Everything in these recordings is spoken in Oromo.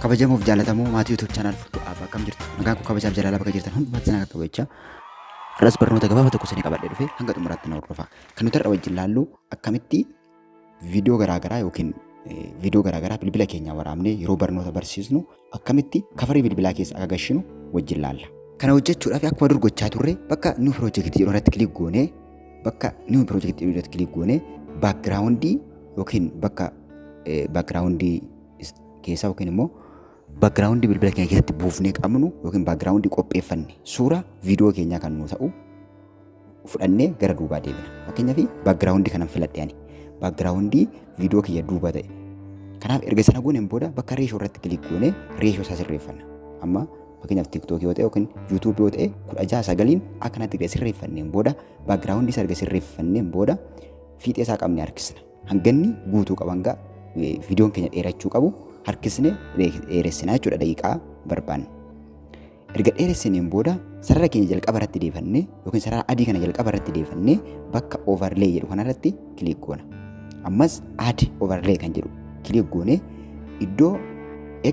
Kabajamoo fi jaallatamoo maatii YouTube channel Furtuu App, akkam jirtu? Nagaan koo kabajaaf jaalala bakka jirtan hundumatti sana qaqqabu. Har'as barnoota gabaabaa tokko isinii qabadhee dhufe, hanga xumuraatti na hordofaa. Kan nuti har'a wajjin laallu akkamitti viidiyoo garaagaraa yookiin viidiyoo garaagaraa bilbila keenya waraabnee yeroo barnoota barsiisnu akkamitti coverii bilbilaa keessa akka gashinu wajjin laalla. Kana hojjechuudhaaf akkuma dur gochaa turre bakka new project jedhu irratti click goonee, bakka new project jedhu irratti click goonee, backgroundii yookiin bakka backgroundii keessaa yookiin immoo backgroundii bilbila keenya keessatti buufnee qabnu yookiin backgroundii qopheeffanne suura viidiyoo keenyaa kan nu ta'u fudhannee gara duubaa deebina. Fakkeenyaaf, backgroundii kanan filadhe ani. Backgroundii viidiyoo kiyya duuba ta'e. Kanaaf erga sana gooneen booda bakka ratio irratti click goonee ratio isaa sirreeffanna. Amma fakkeenyaaf, TikTokii yoo ta'e yookiin YouTubeii yoo ta'e, 16:9 akkanatti erga sirreeffanneen booda, backgroundii isaa erga sirreeffanneen booda, fiixee isaa qabnee harkisna. Hanganni guutuu qaban gaa viidiyoon keenya dheerachuu qabu harkisnee dheeressinaa jechuudha, daqiiqaa barbaanne. Erga dheeressineen booda sarara keenya jalqaba irratti deefannee yookiin sarara adii kana jalqaba irratti deefannee bakka overlay jedhu kanarratti click goona. Ammas add overlay kan jedhu click goonee iddoo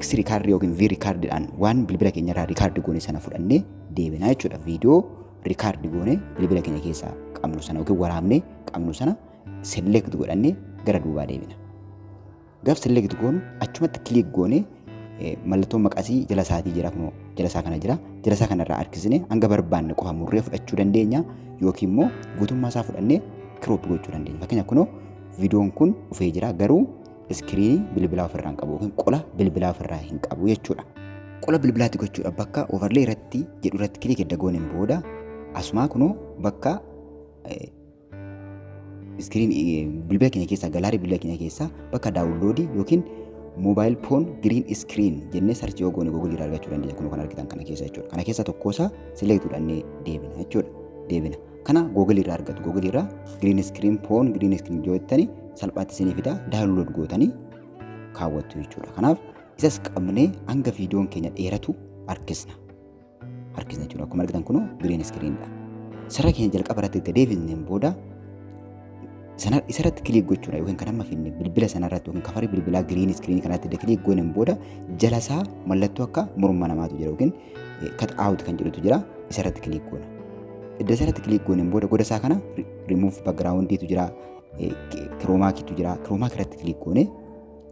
X record yookiin V recorddhaan waan bilbila keenya irraa record goone sana fudhannee deebinaa jechuudha. Viidiyoo record goone bilbila keenya keessaa qabnu sana yookiin waraabnee qabnu sana select godhannee gara duubaa deebina. Gaaf select goonu achumatti click goonee mallattoon maqasii jala isaatii jira, kunoo jala isaa kana jira. Jala isaa kanarraa harkisnee hanga barbaanne qofa murree fudhachuu dandeenya yookiin immoo guutummaa isaa fudhannee crop gochuu dandeenya. Fakkeenyaaf, kunoo viidiyoon kun dhufee jira, garuu screenii bilbilaa ofirraa hin qabu yookiin qola bilbilaa ofirraa hin qabu jechuudha. Qola bilbilaatti gochuudha bakka overlay irratti jedhu irratti click edda gooneen booda asumaa kunoo bakka screen bilbila keenya keessaa, gallery bilbila keenya keessaa bakka downloadii yookiin mobile phone green screen jennee search yoo goone Google irraa argachuu dandeenya, kun kan argitan kana keessa jechuudha. Kana keessa tokkosaa select godhannee deebina jechuudha. Deebina. Kana Google irraa argatu. Google irraa green screen phone, green screen yoo jettani salphaatti isinii fida, download gootanii kaawwattu jechuudha. Kanaaf isas qabnee hanga viidiyoon keenya dheeratu harkisna. Harkisna jechuudha. Akkuma argitan kunoo green screenidha. Sarara keenya jalqaba irratti erga deebisneen booda isarratti click gochuudha yookiin kan amma finne bilbila sanarratti yookiin coverii bilbilaa green screenii kanatti click gooneen booda jala isaa mallattoo akka morma namaatu jira yookiin cut out kan jedhutu jira, isarratti click goona. Edda isarratti click gooneen booda goda isaa kana remove backgroundiitu jira, chroma keytu jira. Chroma key irratti click goone,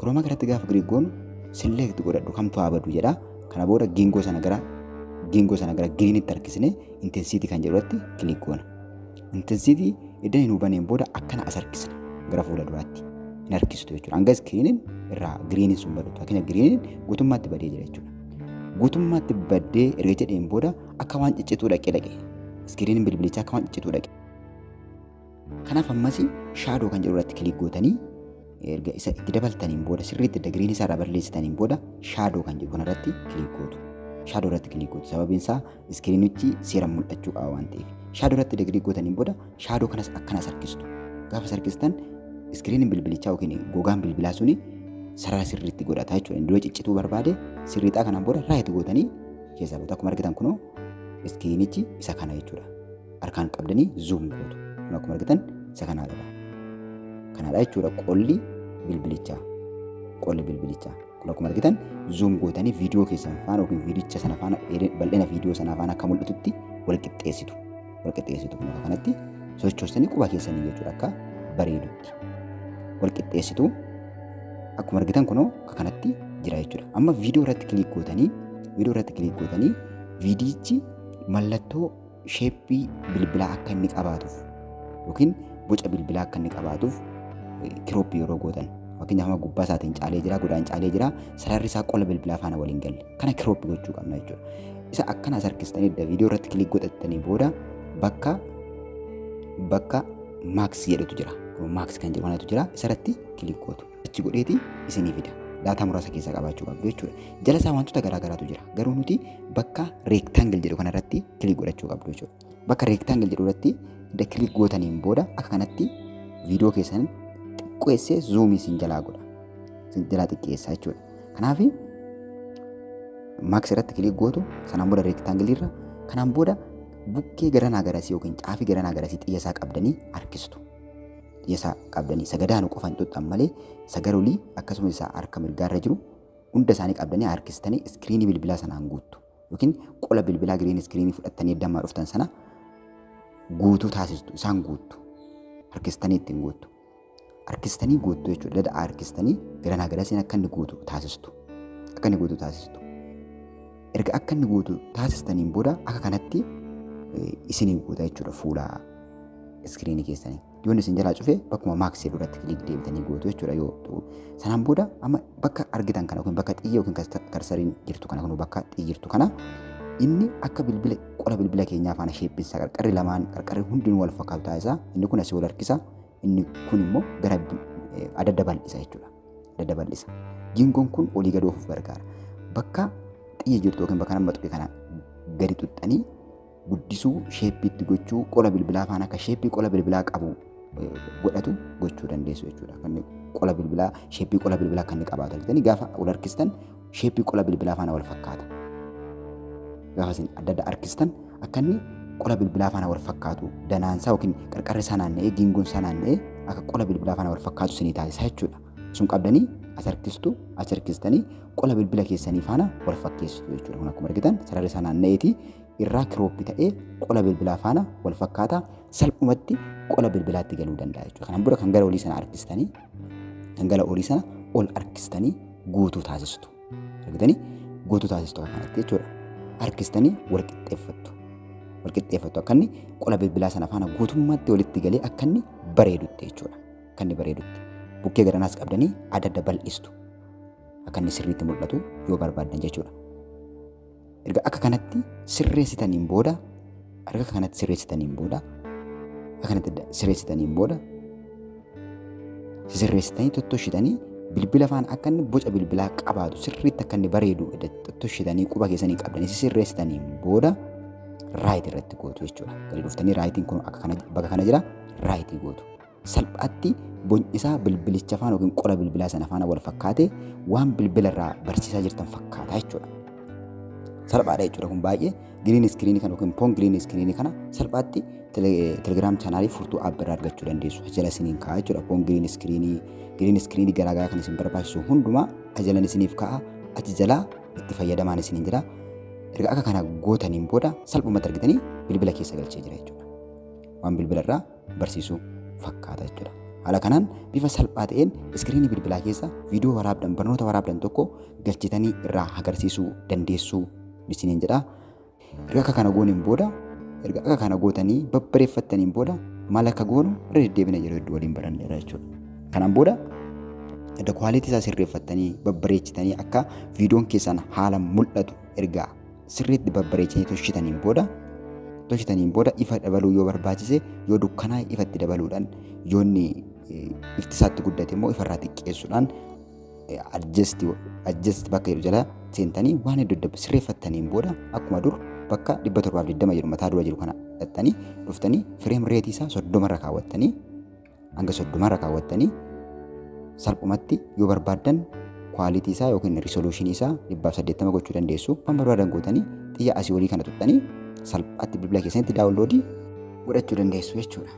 chroma key irratti gaafa click goonu select godhadhu, kamtu haa badu jedha. Kana booda geengoo sana gara greenitti harkisne intensity kan jedhu irratti click goona. Intensity edda hin hubaneen booda akkana as harkisna, gara fuula duraatti hin harkistu jechuudha. Hanga screeniin irraa greeniin sun badutti. Fakkeenya, greeniin guutummaatti badee jira jechuudha. Guutummaatti baddee erga jedheen booda akka waan ciccituu dhaqee screeniin bilbilichaa akka waan ciccituu dhaqe. Kanaaf ammas shadow kan jedhu irratti click gootanii erga isa itti dabaltaniin booda, sirriitti edda greenii isaa irraa balleessitaniin booda, shadow kan jedhu kanarratti click gootu. Shadow irratti click gootu. Sababiin isaa screenichi seeraan mul'achuu qaba waan ta'eef. Shadow irratti edda click gootaniin booda shadow kanas akkanas harkistu. Gaafa harkistan screeniin bilbilichaa yookiin gogaan bilbilaa suni sarara sirriitti godhata jechuudha. Inni dura ciccituu barbaade sirriixaa kanaan booda right gootanii keessaa booda akkuma argitan kunoo screenichi isa kana jechuudha. Harkaan qabdanii zoom gootu. Kun akkuma argitan isa kanaadha. Kanaadha jechuudha qolli bilbilichaa. Qolli bilbilichaa. Kun akkuma argitan zoom gootanii viidiyoo keessan faana yookiin viidicha sana faana, bal'ina viidiyoo sanaa faana akka mul'atutti wal qixxeessitu. Wal qixxeessitu, kun akka kanatti sochoostanii quba keessanii jechuudha, akka bareedutti. Wal qixxeessitu, akkuma argitan kunoo akka kanatti jira jechuudha. Amma viidiyoo irratti click gootanii, viidiyoo irratti click gootanii, viidiyichi mallattoo shapeii bilbilaa akka inni qabaatuuf yookiin boca bilbilaa akka inni qabaatuuf cropii yeroo gootan, fakkeenyaaf, amma gubbaa isaatiin caalee jira, godaan caalee jira, sararri isaa qola bilbilaa faana waliin galle, kana cropii gochuu qabna jechuudha. Isa akkana harkistanii edda viidiyoo irratti click godhattanii booda bakka mask jedhutu jira. Kun mask kan jedhu kanatu jira, isarratti click gootu. Achi godheeti isinii fida. Daataa muraasa keessaa qabaachuu qabdu jechuudha. Jala isaa wantoota garaa garaatu jira. Garuu nuti bakka rectangle jedhu kanarratti click godhachuu qabdu jechuudha. Bakka rectangle jedhu irratti edda click gootaniin booda akka kanatti viidiyoo keessan xiqqeessee zoomii isin jalaa godha. Isin jalaa xiqqeessaa jechuudha. Kanaaf mask irratti click gootu, sanaan booda rectangle irra, kanaan booda bukkee garanaa garasii yookiin caafii garanaa garasii xiyya isaa qabdanii harkistu. Xiyya isaa qabdanii sagadaanu qofaan xuxxan malee sagarolii akkasumas isaa harka mirgaarra jiru Hunda isaanii qabdanii harkistanii iskiriinii bilbilaa sanaan guuttu. Yookiin qola bilbilaa green screenii fudhattanii dammaa dhuftan sana guutuu taasistu, isaan guuttu. Harkistanii ittiin guuttu. Harkistanii guuttu jechuudha. Dada harkistanii garanaa garasiin akka inni guutu taasistu. Akka inni guutu taasistu. Erga akka inni guutu taasistaniin booda akka kanatti isinii guuta jechuudha fuula iskiriinii keessanii. Yoon isin jalaa cufe bakkuma maaksii duratti click deebitanii gootu jechuudha yoo ta'u. Sanaan booda amma bakka argitan kana yookiin bakka xiyya yookiin karsariin jirtu kana kun bakka xiyyi jirtu kana inni akka bilbila qola bilbila keenyaa faana shapeiinsaa qarqarri lamaan qarqarri hundinuu wal fakkaatu taasisa. Inni kun asii wal harkisa. Inni kun immoo gara adda bal'isa jechuudha. Adda bal'isa. Giingoon kun olii gad oofuuf gargaara. Bakka xiyya jirtu yookiin bakka nama tuqe kana gadi xuxxanii guddisuu, shapeiitti gochuu, qola bilbilaa faana akka shapeii qola bilbilaa qabu godhatu gochuu dandeessu jechuudha. Kan qola bilbilaa shapeii qola bilbilaa kan inni qabaatu argitanii gaafa wal harkistan shapeii qola bilbilaa faana wal fakkaata. Gaafa isin adda adda harkistan akka inni qola bilbilaa faana wal fakkaatu danaansaa yookiin qarqarri isaa naanna'ee giingoon isaa naanna'ee akka qola bilbilaa faana wal fakkaatu isinii taasisa jechuudha. Sun qabdanii as harkistu, as harkistanii qola bilbila keessanii faana wal fakkeessitu jechuudha. Kun akkuma argitan sararri isaa naanna'eeti irraa cropii ta'ee qola bilbilaa faana wal fakkaata, salphumatti qola bilbilaatti galuu danda'a jechuudha. Kanaan booda kan gara olii sana harkistanii kan gara olii sana ol harkistanii guutuu taasistu. Argitanii guutuu taasistu akka kanatti jechuudha. Harkistanii wal qixxeeffattu. Wal qixxeeffattu akka inni qola bilbilaa sana faana guutummaatti walitti galee akka inni bareedutti jechuudha. Akka inni bareedutti. Bukkee garanaas qabdanii adda adda bal'istu. Akka inni sirriitti mul'atu yoo barbaaddan jechuudha. Erga akka kanatti sirreessitaniin booda erga akka kanatti sirreessitaniin booda akka kanatti sirreessitaniin booda sirreessitanii tottoshitanii bilbila faana akka inni boca bilbilaa qabaatu sirriitti akka inni bareedu tottoshitanii quba keessanii qabdanii sirreessitaniin booda right irratti gootu jechuudha. Gadi dhuftanii rightiin kun akka kana bakka kana jira, rightii gootu. Salphaatti bocni isaa bilbilicha faana yookiin qola bilbilaa sana faana wal fakkaate waan bilbila irraa barsiisaa jirtan fakkaata jechuudha. Salphaadha jechuudha kun baay'ee green screenii kana yookiin phone green screenii kana salphaatti Telegram channelii Furtuu App irraa argachuu dandeessu. Jala isiniin kaa'a jechuudha. Phone green screenii, green screenii garaagaraa kan isin barbaachisu hundumaa jalan isiniif kaa'a. Achi jalaa itti fayyadamaan isiniin jira. Erga akka kana gootaniin booda salphumatti argitanii bilbila keessa galchee jira jechuudha. Waan bilbila irraa barsiisu fakkaata jechuudha. Haala kanaan bifa salphaa ta'een iskiriinii bilbilaa keessa viidiyoo waraabdan, barnoota waraabdan tokko galchitanii irraa agarsiisuu dandeessuu isiniin jedha. Erga akka kana gooneen booda, erga akka kana gootanii babbareeffattaniin booda maal akka goonu irra deddeebina yeroo hedduu waliin baranneera jechuudha. Kanaan booda edda quality isaa sirreeffattanii babbareechitanii akka viidiyoon keessan haala mul'atu erga sirriitti babbareechanii tolchitaniin booda ifa dabaluu yoo barbaachise, yoo dukkanaa ifatti dabaluudhaan, yoo inni ifti isaatti guddate immoo ifarraa xiqqeessuudhaan adjust bakka jedhu jala seentanii waan hedduu sirreeffattaniin booda akkuma dur bakka 720 jedhu mataa dura jiru kana dhattanii dhuftanii frame rateii isaa 30rra kaawwattanii, hanga 30rra kaawwattanii salphumatti yoo barbaaddan quality isaa yookiin resolutionii isaa 180 gochuu dandeessu. Waan barbaadan gootanii xiyya asii olii kana tuqxanii salphaatti bilbila keessanitti downloadii godhachuu dandeessu jechuudha.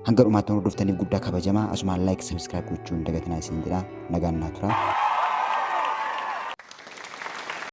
Hanga dhumaatti hordoftaniif guddaa kabajamaa, asumaan like, subscribe gochuu hin dagatinaa isin jedha. Nagaan naa tura.